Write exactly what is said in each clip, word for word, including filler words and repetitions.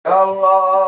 يا الله.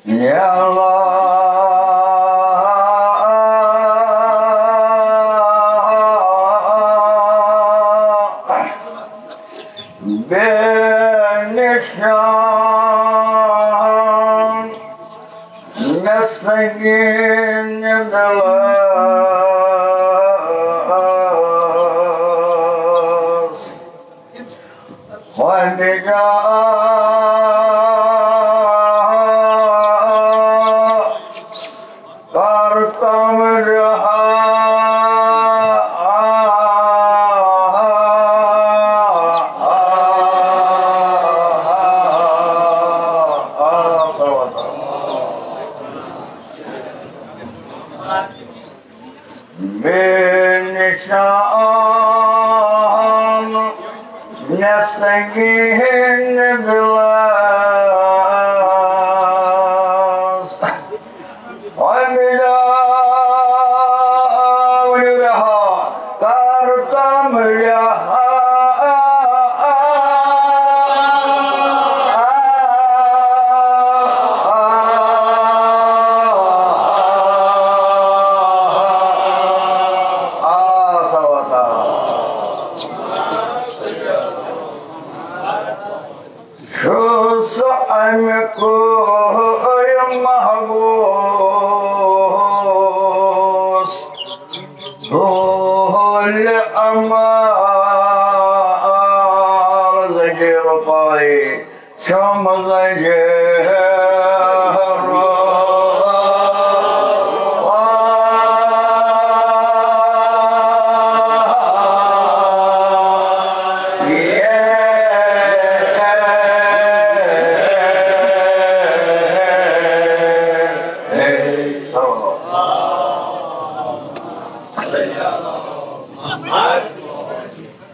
يا الله، بے نشان مےٚ سنگین دلس، وۄنۍ کر تام رہا۔ بے نشان مےٚ سنگین دلس، وۄنۍ مِلیو رہا، کر تام رہا۔ چھُ سُہ اَمہِ کُے محبوس، طول عمر زنجیر پائی، شام زنجیر۔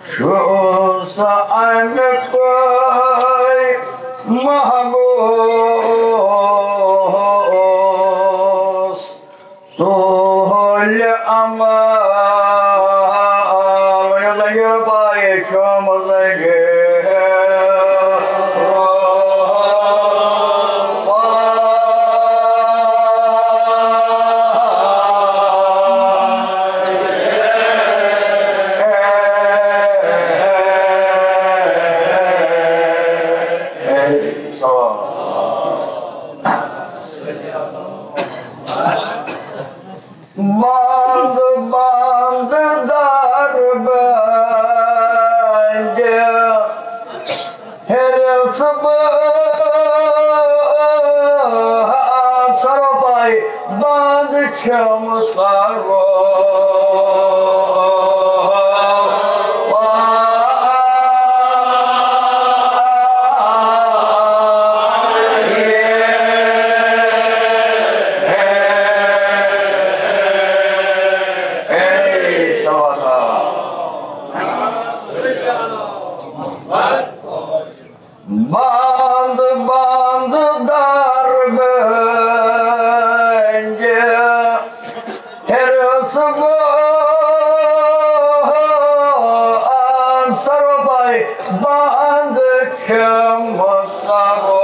چھُ سُہ اَمہِ کُے محبوس، طول عمر زنجیر پائی، شام زنجیر۔ بند بند در بند، ہیرس بہٕ سرو پائی، بند چھم سرو۔ بند بند در بند، ہیرس بہٕ سرو پائی، بند چھم سرو۔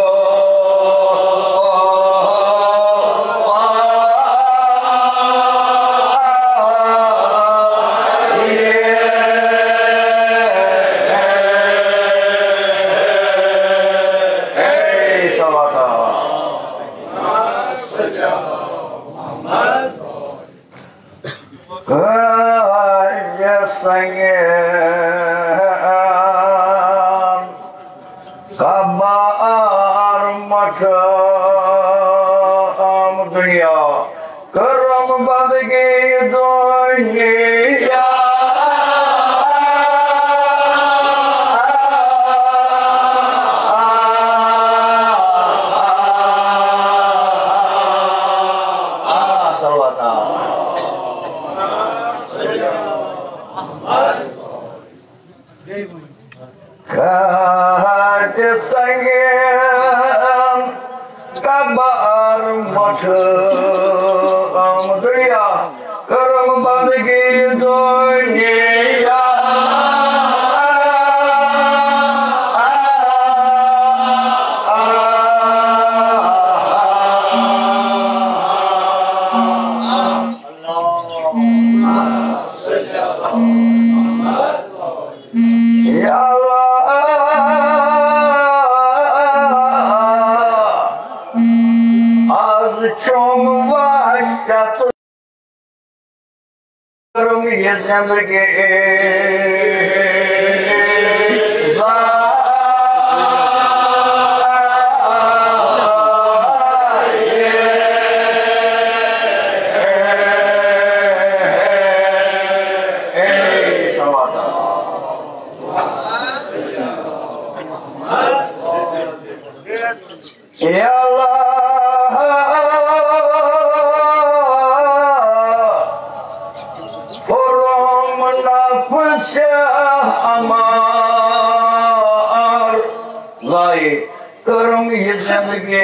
کبار مٹھ عام دنیا، کرم بندگی دنیا۔ صلوات۔ کتھ سنگین کبار مٹھ عام دنیا، کرم بندگی دنیا۔ یا اللہ، از چھُم وحشت کرم یہ زندگی۔ یا اللہ، کرم نفس امار، زائی کرم یہ زندگی۔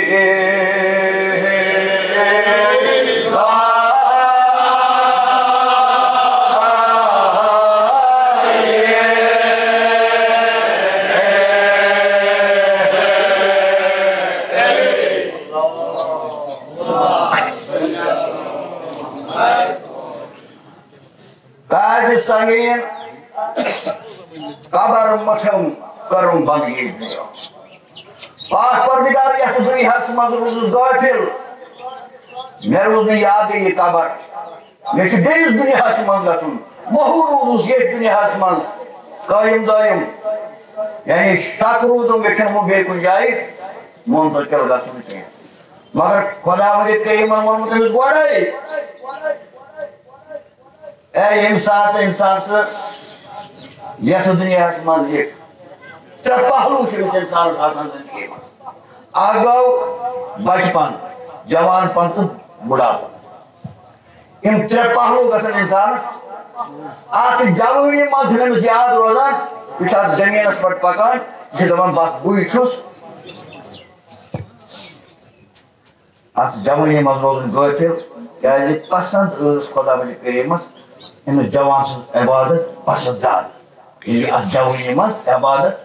تاج سنگین قبر مٹھم کرم بندگی۔ پاک پردگار، یتھ دنیاہس منٛز روٗدُس غٲفِل، مےٚ روٗز نہٕ یادٕے یہِ قبر۔ مےٚ چھُ بیٚیِس دُنیاہَس منٛز گژھُن۔ موٚہوٗر روٗدُس ییٚتھۍ دُنیاہَس منٛز قٲیِم دٲیِم۔ یعنی شک روٗدُم، مےٚ چھُنہٕ وۄنۍ بیٚیہِ کُنہِ جایہِ منتقل گژھُن کینٛہہ۔ مگر خۄداوندِ کریٖمَن ووٚنمُت أمِس گۄڈَے، اے ییٚمہِ ساتہٕ اِنسان ژٕ یَتھ دُنیاہَس منٛز یِکھ، ترٛےٚ پہلو چھِ أمِس اِنسانَس آسان زِندگی منٛز۔ اَکھ گوٚو بچپن، جوان پن تہٕ بُڈھاپہٕ۔ یِم ترٛےٚ پہلو گژھن اِنسانَس۔ اَتھ جوٲنی منٛز چھُنہٕ أمِس یاد روزان، یہِ چھُ اَتھ زٔمیٖنَس پٮ۪ٹھ پَکان، یہِ چھُ دَپان، "بَس، بٕے چھُس۔" اَتھ جوٲنی منٛز روزُن غٲفِل، کیٛازِ پسنٛد ٲس خۄداوندِ کریٖمَس أمِس جوان سٕنٛز عبادت پسنٛد زیادٕ۔ یہِ اَتھ جوٲنی منٛز عبادت،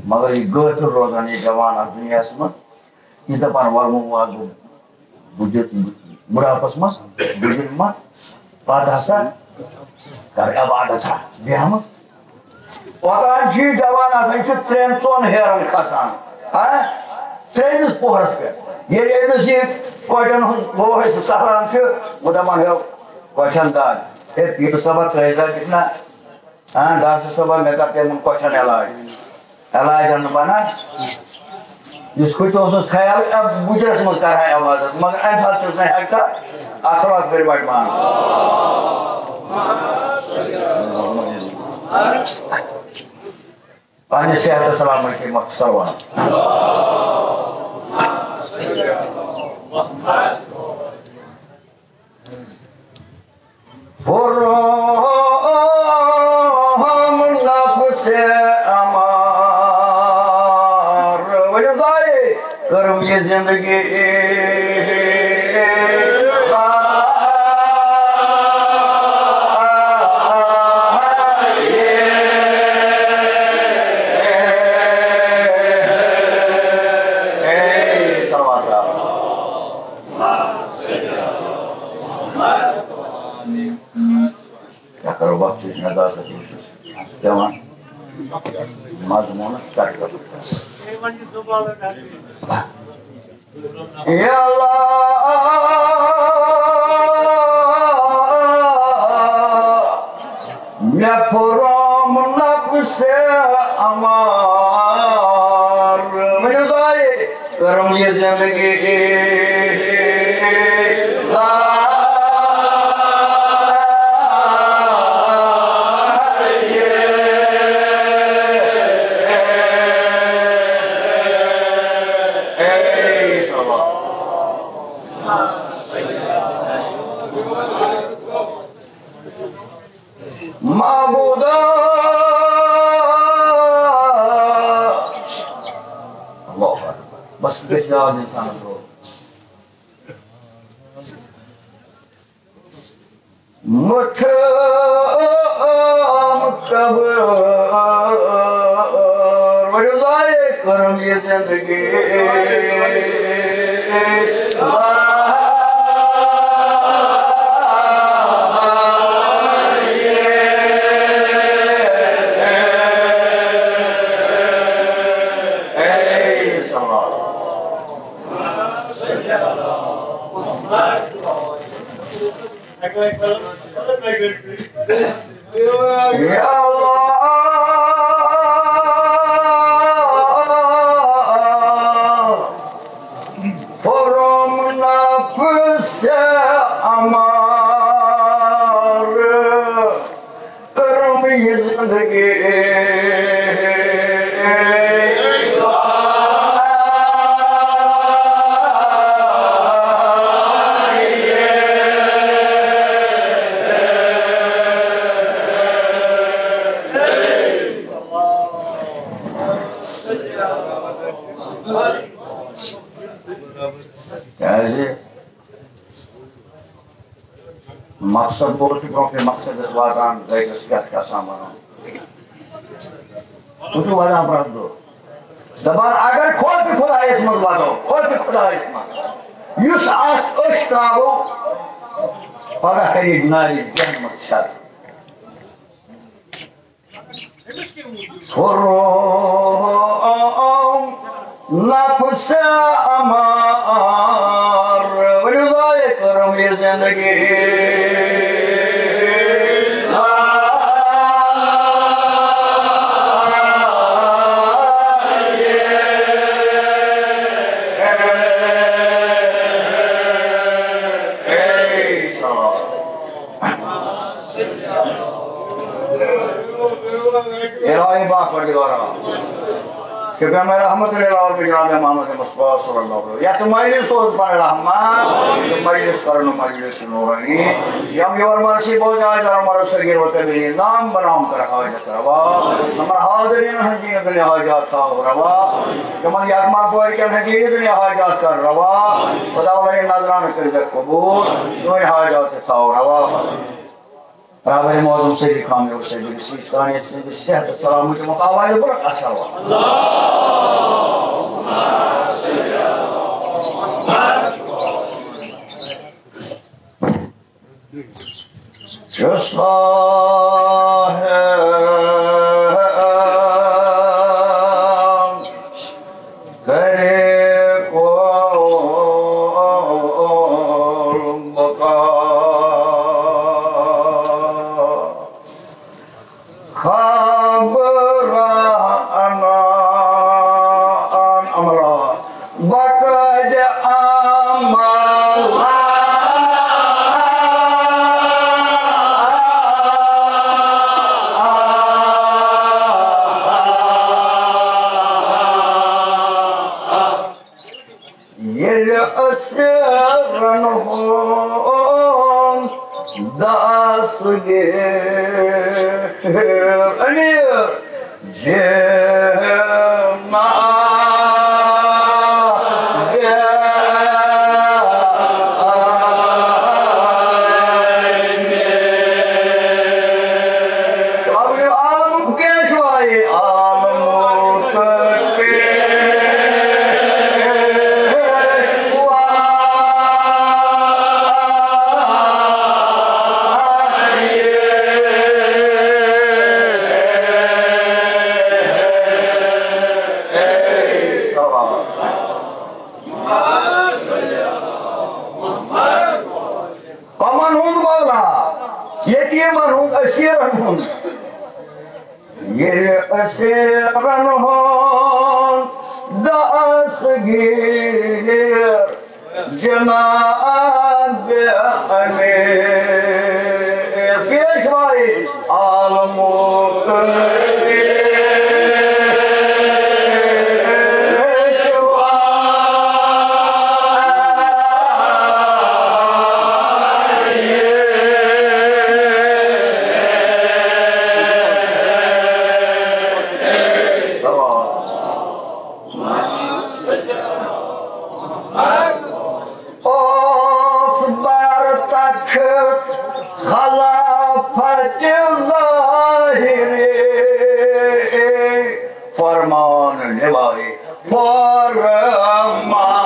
مگر یہِ غٲفِل روزان یہِ جوان اَتھ دُنیاہَس منٛز، یہِ دَپان، "وَلہٕ وۄنۍ واتہٕ بہٕ بُڈِ-، بُڈھاپَس منٛز، بُڈِن منٛز، پَتہٕ ہسا کَرٕ عبادت ہا، بیٚہمہٕ۔" اوٚتام چھُ یہِ جوان آسان، یہِ چھُ ترٛٮ۪ن ژۄن ہیرَن کھسان، ہا؟ ترٛیٚیمِس پوہرَس پٮ۪ٹھ۔ ییٚلہِ أمِس یہِ کۄٹھٮ۪ن ہُنٛد بوے سُہ ژَلان چھُ، بہٕ دَپان، "ہے، کۄٹھٮ۪ن داد، ہے، پیٖرٕ صٲبا، ترٛٲیِو سا کِتھ نہ؟" ہاں، ڈاکٹر صٲبہ، مےٚ کر تِمن کۄٹھٮ۪ن علاج۔ علاج اَنہٕ بنان۔ یُس ہُہ تہِ اوسُس خیال، اب بُجرس منٛز کرہا عبادت، مگر اَمہِ ساتہٕ چھُس نہٕ ہٮ۪کان۔ اَصٕل اَتھ کٔرِو وۄنۍ مان۔ پننہِ صحت سلامتی مۄختصر وَنان۔ حرام نفس امار، ؤنِو دۄیے، کٔرٕم یہِ زندگی۔ کیٛاہ کرو، وقت چھُ نزاکت وٕچھُن پٮ۪وان، مضموٗنَس ژَٹہِ گژھُن۔ یا اللہ، مےٚ پھُرام نفسِ امان۔ کرم یہ زندگی معبودا۔ اللہ اکبر۔ بس گژھِ یاد انسان۔ مٹھ قبر، وجہ لائے کرم یہ زندگی۔ یا اللہ، حرم نفس امار، کرم یہ زندگی۔ کیازِ مقصد بوز چھُ برونٛہہ کَنہِ مقصدس واتان، زیٹس کیٛاہ چھُ آسان وَنُن۔ سُہ چھُ وَنان پرٛٮ۪تھ دۄہ۔ دَپان، اگر خوفِ خۄدایَس منٛز واتو، خوفِ خۄدایَس منٛز، یُس اَتھ أسۍ ترٛاوو، پگاہ کَرِ نارِ جہنمَس چھَتھ۔ حرم نفس امار، وللہ کرم یہ زندگی۔ الہی پاک پروردگارا، شفیع رحمت للعالمین جناب محمد مصطفیٰ صلی اللہ علیہ وسلم۔ یتھ مجلس اوس بڑ رحمت، یہِ مجلس کرن مجلس نورانی۔ یم یور مرسی بوزان جان مرو سگیر و کبیرین نام بنام کر حاجت روا۔ ہمر حاضرین ہنجین دنیا حاجات تھا روا۔ یمن یاتما پور کن ہنجین دنیا حاجات کر روا۔ خدا ولی نظران کر قبول، سوی حاجات تھا روا۔ برابر معظم سید خان اور سید سیستانی سید صحت سلامت مقابلے پر اثر ہوا۔ کرے قول بقا۔ خبر انان امرا بقد عمل۔ ییٚلہِ أسیرن ہُنٛد دستگیر أمیر جناب عالم پیشوائی عالم کمن ہُنٛد مولا؟ یتیمن ہُنٛد، اسیرن ہُنٛد۔ ییٚلہِ اسیرن ہُنٛد دس گیر جناب امیر پیشوائے عالمو۔ اوس برتخت خلافت ظاہر، فرمان نوائے فرمان نوائے۔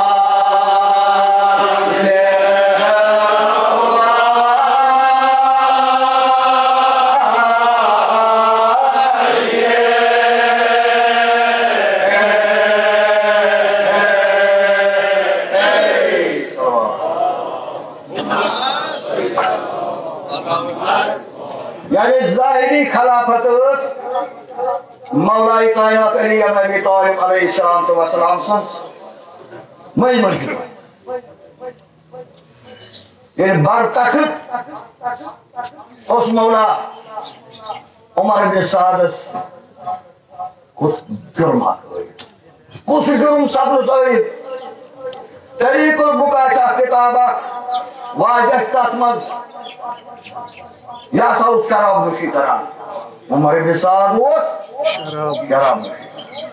یعنی ظاہری خلافت ٲس مولائے کائنات علی ابن ابی طالب علیہ السلام تو وسلام سن مئی منشور۔ یعنی برتخت اوس مولا عمر بن سعدس کُس جُرم اکھ ٲیِتھ؟ کُس جُرم سپدُس ٲیِتھ؟ طریق البکا چھِ اکھ کِتاب اکھ، واجہ چھِ تَتھ منٛز۔ یہِ ہسا اوس شراب نوشی کران۔ عمر ابن سعد اوس شراب۔ شراب نوشی۔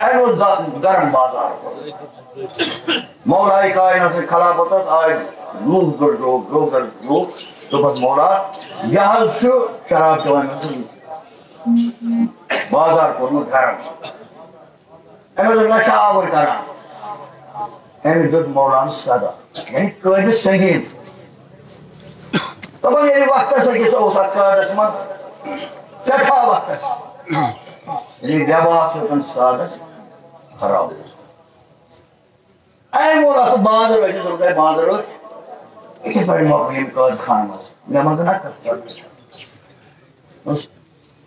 أمۍ اوس د-، گرم بازار کوٚرمُت۔ مولائے کائنات سٕنٛدِ خلافتس آے لوٗکھ گٔڑ لوٗکھ، لوٗکھ گٔڑ لوٗکھ۔ دوٚپُس، "مولا، یہِ حظ چھُ شراب چٮ۪وان، أمۍ حظ چھُ بازار کوٚرمُت گرم۔" أمۍ حظ اوس نشہٕ آوُر کران۔ أمِس دیُت مولان صدا، یعنی قٲدِ سنگیٖن۔ دَپان، ییٚلہِ وقتس أکِس اوس اَتھ قٲدس منٛز سٮ۪ٹھاہ وقتس، یعنی وٮ۪باہس ہیوٚتُن سادس خراب۔ أمۍ ووٚن اَتھ بانٛدر أکِس، دوٚپُن، "ہے بانٛدر أچھ، یہِ کِتھ پٲٹھۍ مۄکلہِ ییٚمہِ قٲد خانہٕ منٛز؟ مےٚ وَن تہٕ نہ کَتھ کیٛاہ چھِ؟"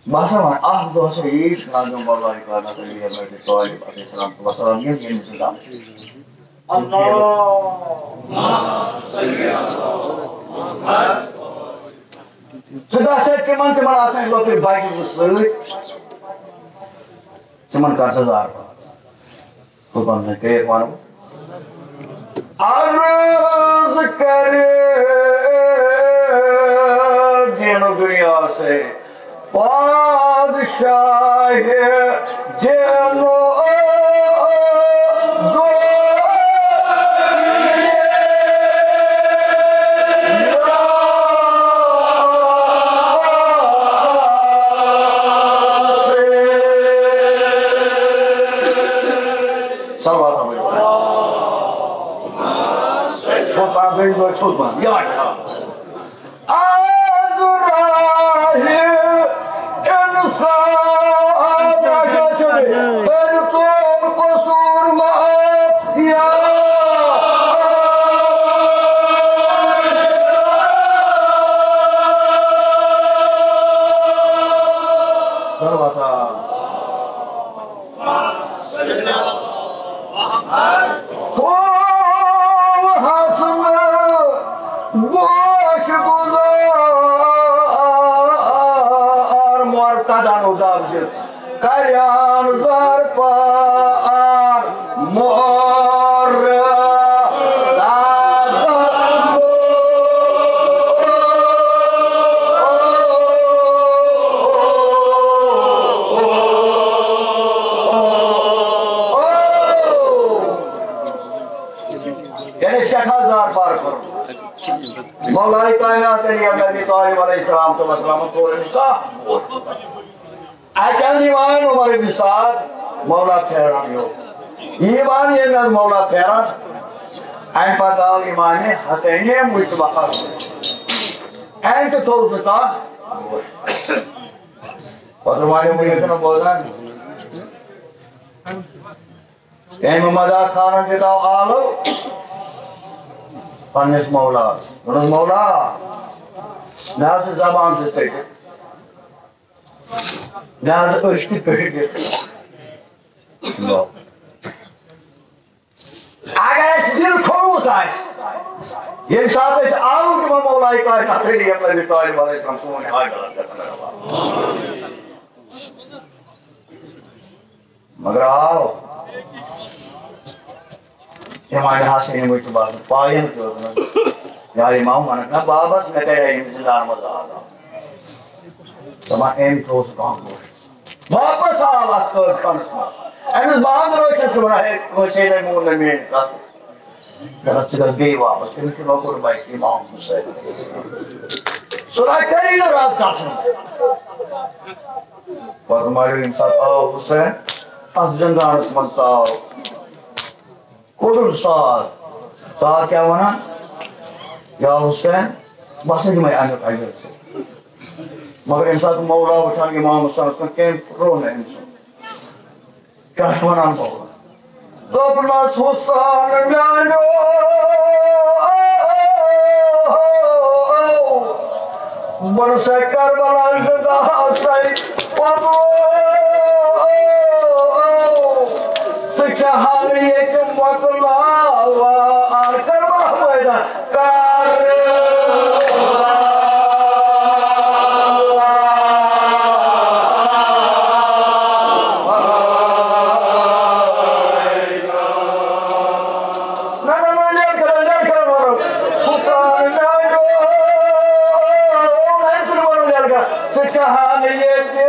بہٕ ہسا وَنہٕ، اَکھ دۄہ ہسا یی جناب مولائے کائنات علی ابن ابی طالب علیہ الصلوۃ والسلام یِم ییٚمہِ زٕ دم۔ اللہ۔ سُہ گژھِ تِمن، تِمن آسن لۄکٕٹۍ بچہٕ زٕ سۭتۍ، تِمن کر ژٕ زار پار۔ قربان میں کیف وانو۔ عرض کر دین و دنیا سے پادشاہ دین و دنیا۔ صلوات ہمارے۔ وہ پاگل جو چھوٹ مان، یا کیا؟ آز راہ انصاف، کر تم قصور معاف، یا صلوات۔ ہو حسن گوش گزار مرتدن ادب دِتھ کریان زر پار مر۔ یعنی سٮ۪ٹھاہ زار پار کوٚرمُت۔ مولائے کائنات علی ابن ابی طالب علیہ السلام تو وسلام کوٚر أمِس کانٛہہ۔ اَتہِ آو یِوان عمر بن سعد مولا پھیران یو۔ یِوان ییٚمہِ آز مولا پھیران، اَمہِ پتہٕ آو امام حسینیہ مجتبیٰ۔ اَمہِ تہِ تھوٚو سُہ کانٛہہ۔ پتہٕ رُمالہِ مُجہِ چھُنہٕ بوزان۔ تٔمۍ مدا خانن دِژاو آلو پننِس مولاس۔ دوٚپُن، "مولا، مےٚ حظ چھِ زبان تہِ ژٔٹِتھ، مےٚ حظ أچھ تہِ کٔڑِتھ۔" نو۔ آسہِ۔ ییٚمہِ ساتہٕ أسۍ آوُر دِمو مولایہِ کائنات علی ابن ابی طالب علیہ السلام سون حاجت گژھن روا۔ مگر آو امام حسن یِمَے چھِ باسان پایَن تہِ اوس نہٕ۔ یا امام وَنَکھ نہ بابَس مےٚ کَرے یِم زِندان منٛز آزاد۔ دَپان أمۍ تھوٚو سُہ کانٛہہ گوٚو۔ واپس آو اتھ قٲد خانس منٛز۔ أمِس بہادر ٲسِس تہِ ونان، "ہے، کٲنٛسے نَے مون نہٕ میٲنۍ کتھ۔ دَپان، ژٕ گژھ بیٚیہِ واپس، تٔمِس چھُ لۄکُٹ بچہِ امام حسین۔ سُہ نہ کری نہٕ راتھ قسم۔" پتہٕ مارِو ییٚمہِ ساتہٕ آو حسین، اتھ زندانس منٛز ژاو۔ کوٚرُن ساد۔ ساد کیٛاہ وَنان؟ یا حسین، بہٕ ہسا دِمَے اَمیُک اجر ژےٚ۔ مگر ییٚمہِ ساتہٕ مولا وٕچھان اِمام حسینَس کُن، کٔمۍ پھٕٹرو نہٕ أمۍ سُنٛد۔ کیٛاہ چھُ وَنان مولا؟ دوٚپنَس، حسین میٛانیو، بہٕ نہٕ سا کربلا زِندٕ ہسَے۔ پَتہٕ ژٕ چھَہَن ییٚتہِ مۄکلاوان۔ کر بہٕ مٲدان، کر۔ نہ، نہ، نہ، لیٹ کرو، لیٹ کرو، ورو۔ حسین میانیو، لیٹ کرو، ورو، لیٹ کرو۔ ژٕ چھَہَن ییٚتہِ۔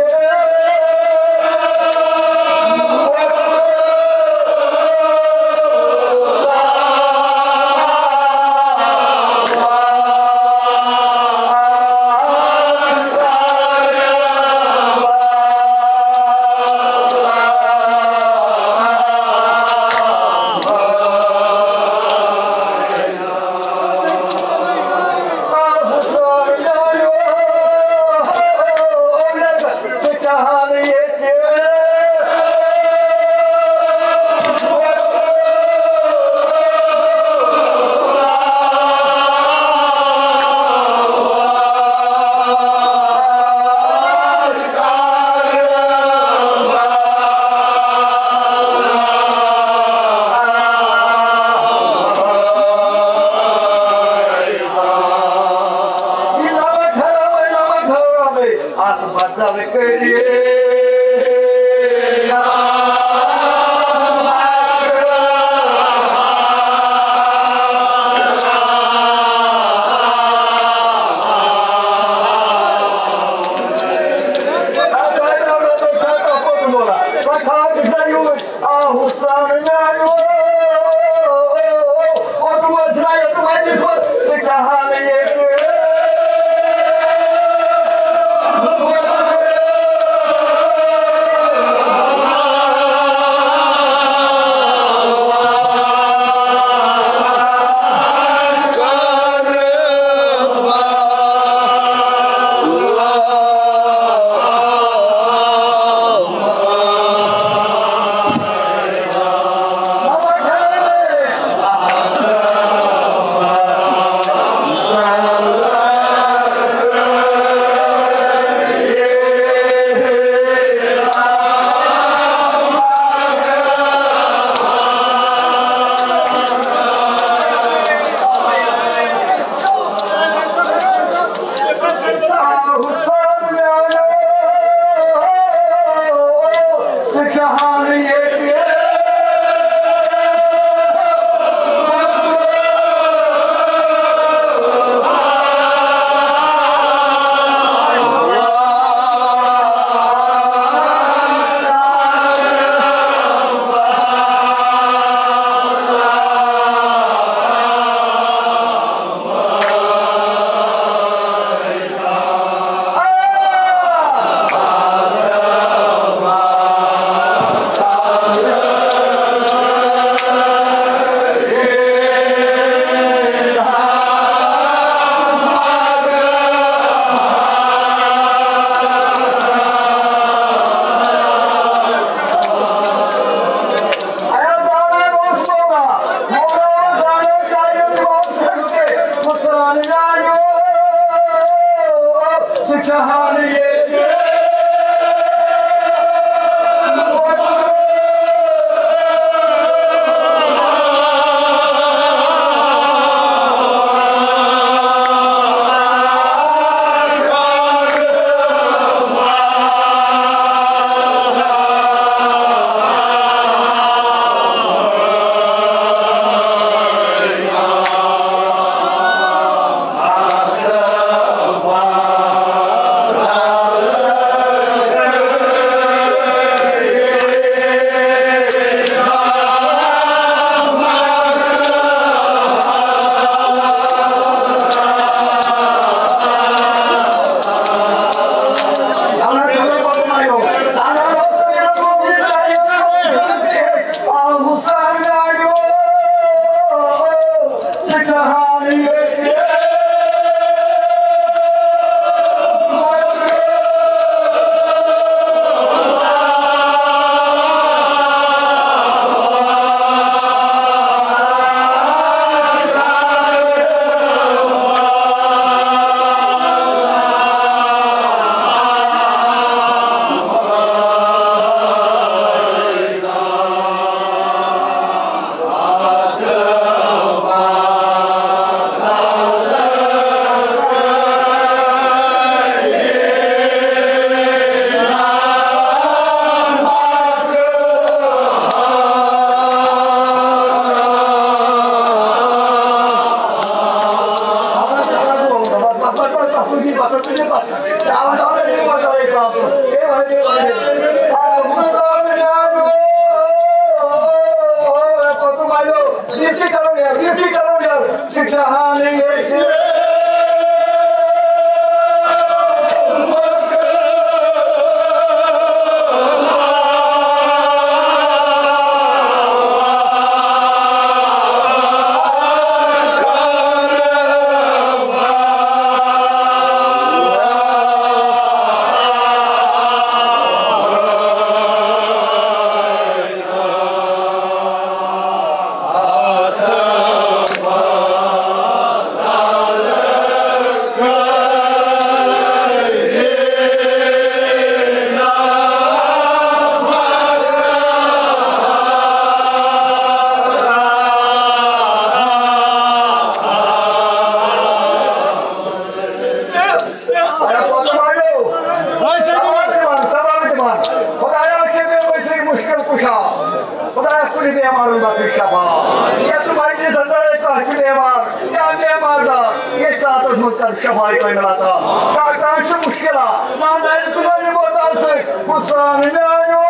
سوال دِوان، سوال دِوان۔ خدایا، کٔرۍ مےٚ وۄنۍ مُشکِل کُشا۔ خدایا، کُنہِ بیمارن بخش شفا۔ یتھ مجلسس اندر آسہِ کانٛہہ تہِ بیمار، یا بیمار دار، ییٚتھۍ راتس منٛز کر شفا کٲمل عطا۔ کانٛہہ، کانٛہہ چھُ مُشکِلا، نہ دارِ تُلو یہِ بوزان سۭتۍ۔ حسین میانیو،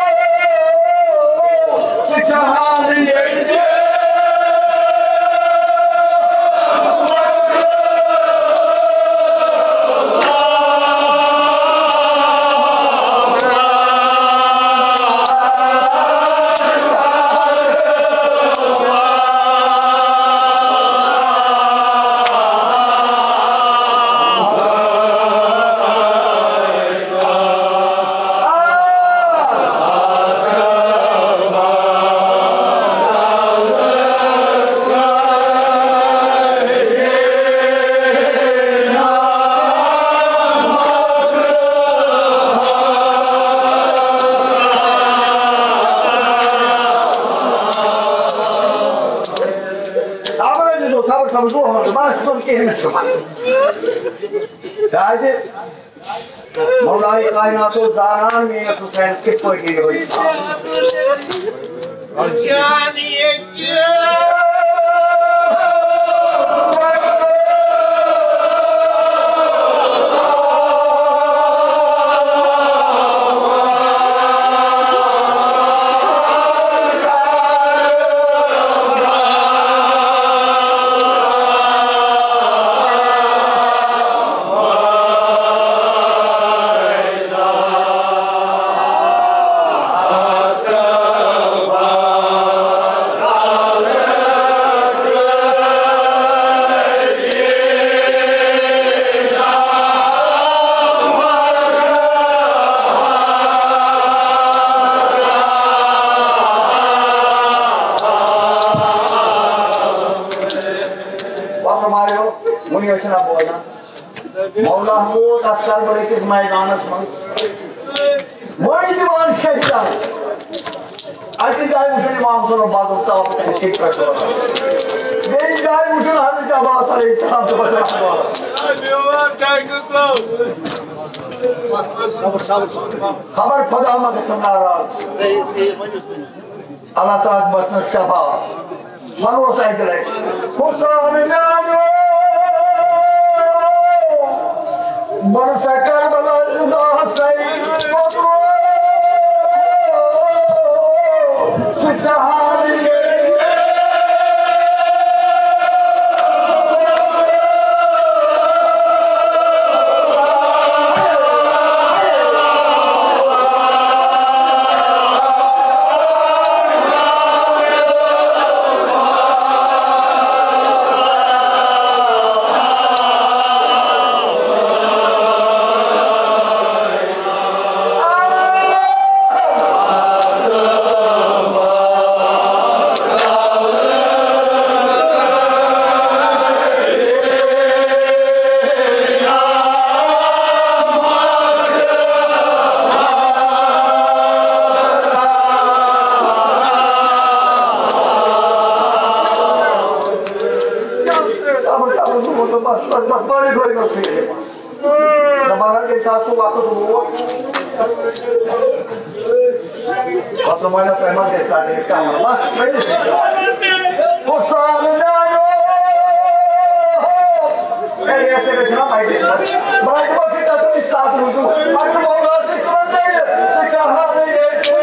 ژٕ چھَہا نہٕ ییٚتہِ؟ صبر، صبر، صبر، صبر، بس، تُل کِہیٖنۍ نہٕ چھُنہٕ۔ کیٛازِ؟ مولائے کائنات اوس زانان میٲنِس حسینس کِتھ پٲٹھۍ یِیہِ یِہوٚے۔ جان ییٚتہِ۔ وقت مارو، وۄنۍ ٲسۍ نہ بوزان۔ مولا ووت اتھ کربلہٕ کِس میدانس منٛز۔ وۄنۍ دِوان شہیدان۔ اَکہِ جایہِ وٕچھُن امام حسن بدر تاپہٕ تٔمِس سۭتۍ پٮ۪ٹھ دوران۔ بیٚیہِ جایہِ وٕچھُن حضرت عباس علیہ السلام تہِ وۄتھان دوران۔ خبر خدا ما گژھن ناراض۔ اللہ تعالیٰ بخشن شفا۔ وَنوس اَکہِ لَٹہِ، حسین میٛانیو، بَر سا کربلا زِنٛدہ حسین، پوترو، سُہ چھُ حال ییٚتہِ۔ بٔڑ گٔے نہٕ سُہ ییٚتہِ۔ دَپان حظ، ییٚمہِ ساتہٕ سُہ وقت ووت، پَتہٕ وَنہِ تۄہہِ ما گژھِ تَتہِ کَمرٕ؟ بَس، تھٲیِو سُہ۔ ہُہ سامنہٕ آیو۔ اے، یہِ ہسا گژھِ نا بَجہِ۔ بَجہِ ما چھِ تَتھ أمِس تَتھ روٗدُو؟ پَتہٕ چھُ مولا سۭتۍ کَران ژےٚ یہِ۔ ژٕ کیٛاہ ہاوٕے ییٚتہِ؟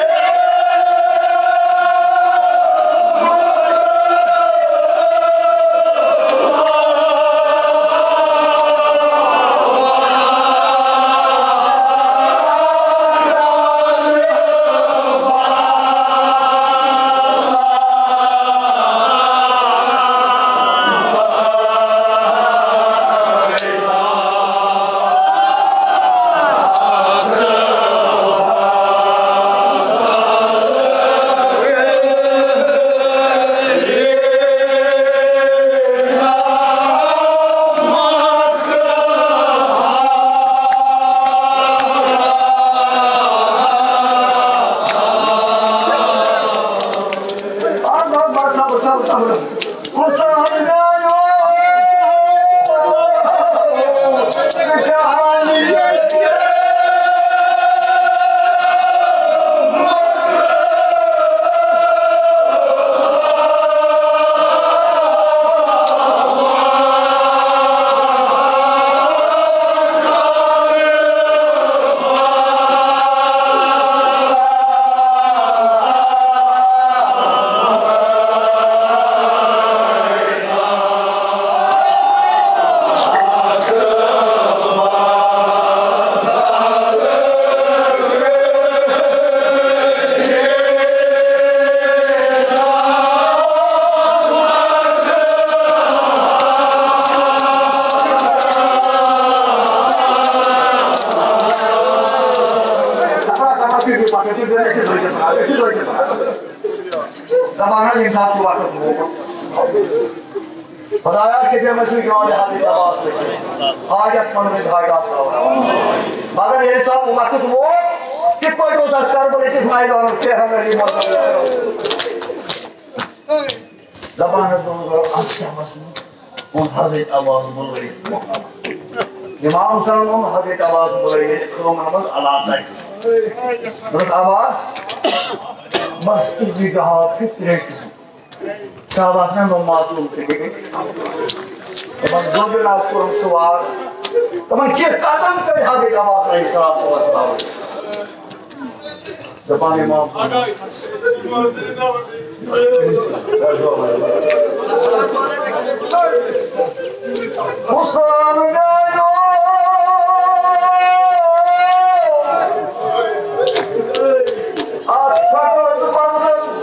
دَپان حظ، ییٚمہِ ساتہٕ سُہ وقت ووت، خۄدایا، کٔرۍ مےٚ سۭتۍ یاد حضرت عباس۔ حاجت پنُن حاجات ترٛاوان۔ مگر ییٚلہِ سُہ وقت ووت، کِتھ پٲٹھۍ اوس اَتھ کربلہٕ کِس مٲدانَس پٮ۪ٹھ علی مۄحمد؟ دَپان حظ اوس، اَتھ شَمَس منٛز اوٚن حضرت عباس بُلٲوِتھ۔ امام حسن اوٚن حضرت عباس بُلٲوِتھ، خٲمَن منٛز علاقہٕ۔ دوٚپُس، عباس، مسجد جہاد چھُ ترٛےٚ قٕسم۔ صحابہ آسان نۄم معصوم تہِ گٔے۔ تِمن زوٚل بِلال کوٚرُن سوال۔ تِمن کینٛہہ قدم کٔرۍ حضرت عباس علیہ السلام اوس باوُن۔ دَپان امام۔ حسین میانیو۔ اَتھ پھٹوس بنٛدن۔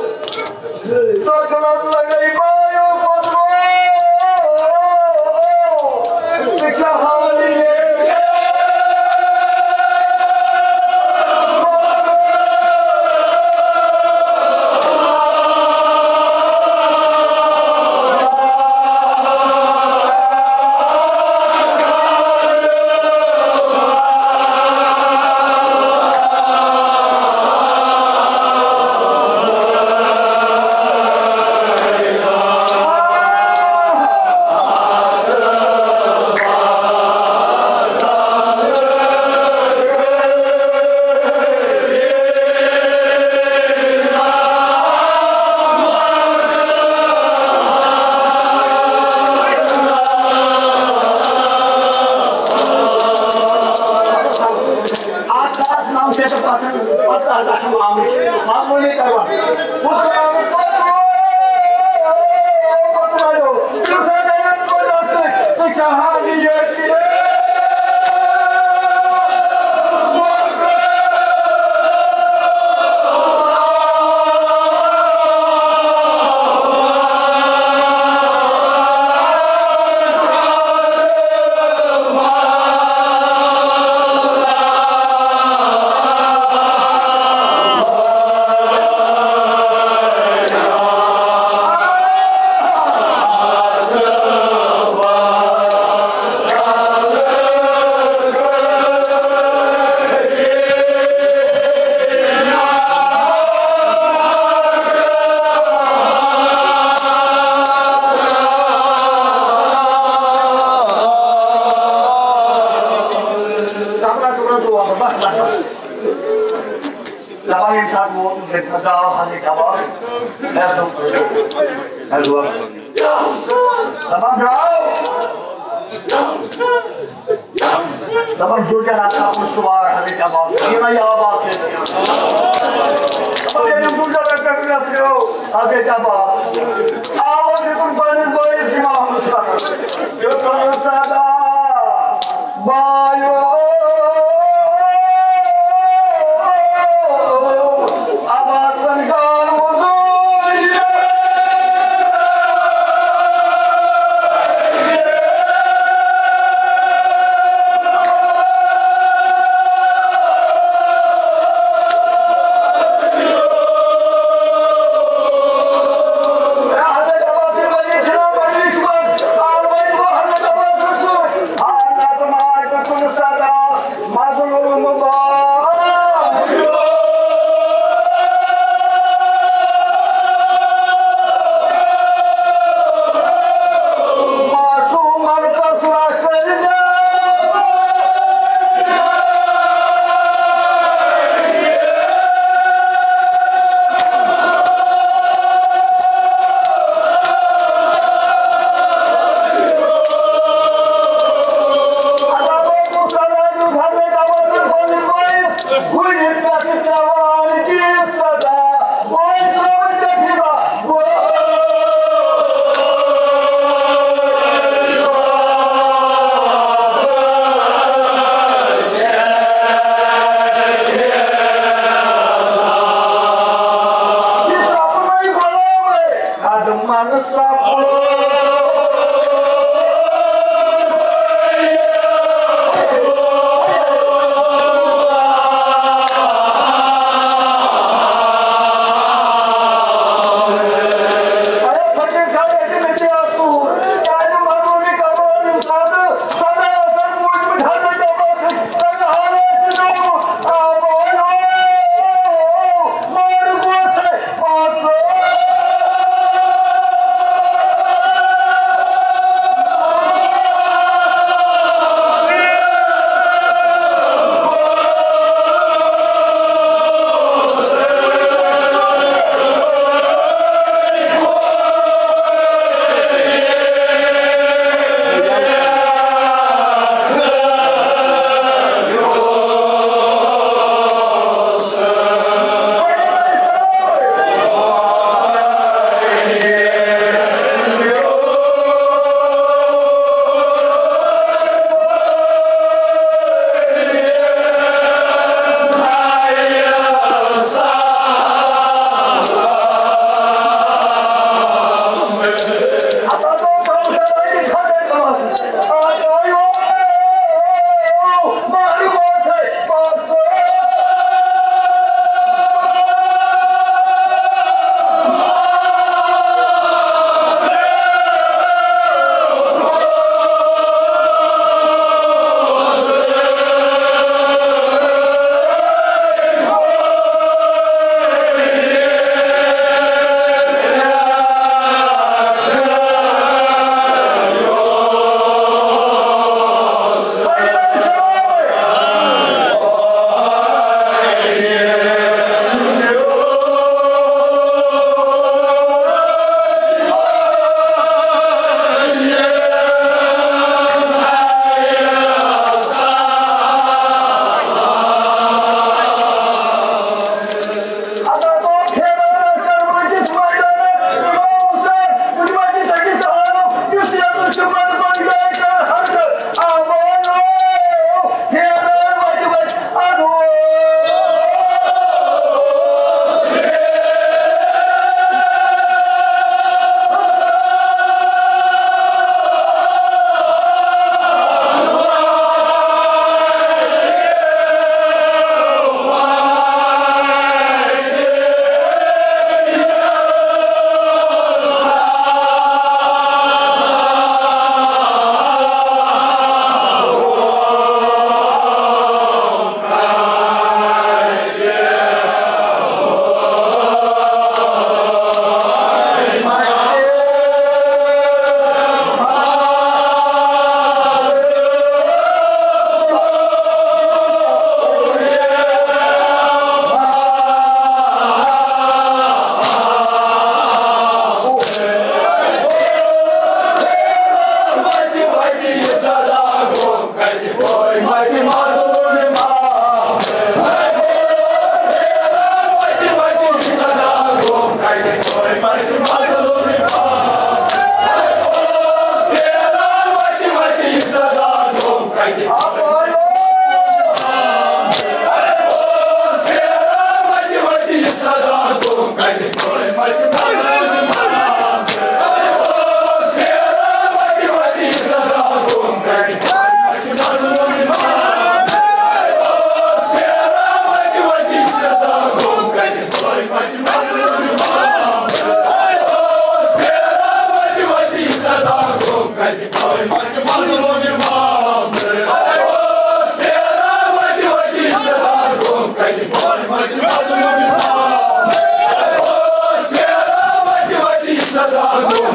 دپان درٛاو۔ دپان درٛوجن ہسا کوٚر سُہ وار حضرت عباس۔ یہِ نہ یہِ عباس چھُ۔ دپان ییٚلہِ درٛوجن پٮ۪ٹھ مےٚ ترٛٲو حضرت عباس۔ آواز دیُتُن پننِس بٲیِس امام حسنس۔ دیُتُن صدا۔ بایو، عباسن گان وضو۔ مظلوم بابا۔ معصومن تسلا کٔرِتھ۔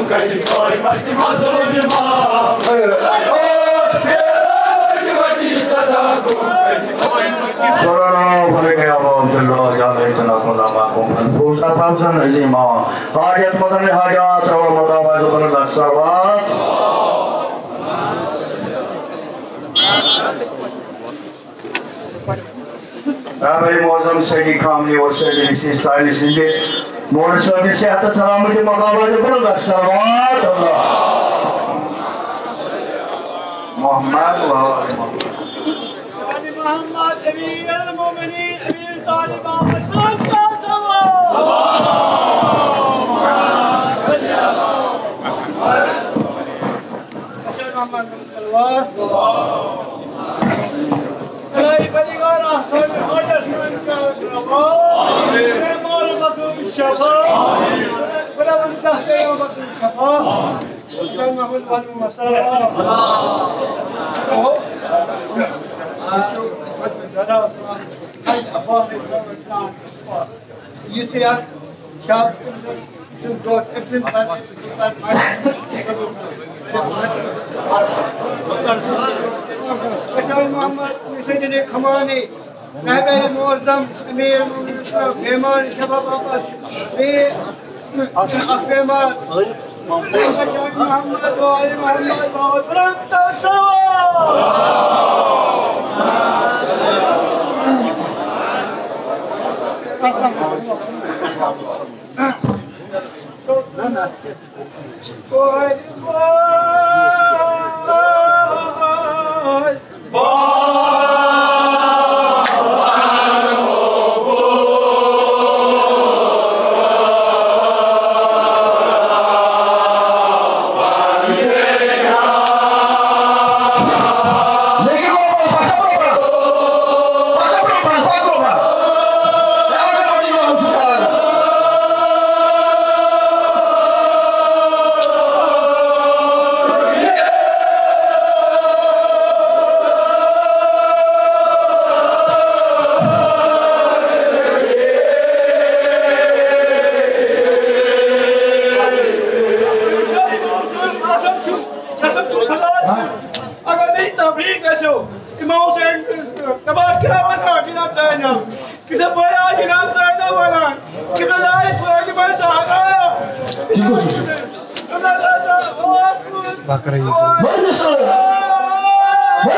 صلی اللہ علیہ وآلہ وسلم۔ فوزا فوزا عظیما۔ حاجت مدن حاجات روا مداوا زبر الاکثر وات۔ رہبر معظم سیدی خامنی اور سیدی سیستانی سندے مولوی صاحب صحت سلامتی مقابلہ بلند الصلوات اللہ محمد و آل محمد۔ محمد امیر المومنین امیر طالبان۔ الہی بلیغار احسان حاجت سان کیا روا۔ اے مول مظلوم شفا۔ بلا بلا تحت مظلوم شفا۔ جان محمد والو مسلام۔ یُتھُے اَتھ شب سُنٛد دۄہ أمۍ سٕنٛدِ پتہٕ بشار محمد سٕنٛدِ خمانی، رہبر معظم، امیر المؤمنین، پیمان شباب آباد، بیٚیہِ اکھ پیمان۔ بشار محمد و آل محمد و برمتہ۔ اگر نہیں تبلیغ گژھو، امام حسین تباہ کرا بنا جناب دائنا۔ کسے بڑا جناب دائنا بنا۔ کسے لائے پورا کی بڑا سہارا۔ ٹھیک ہو سکتا ہے۔ اللہ تعالیٰ، اللہ تعالیٰ، اللہ تعالیٰ۔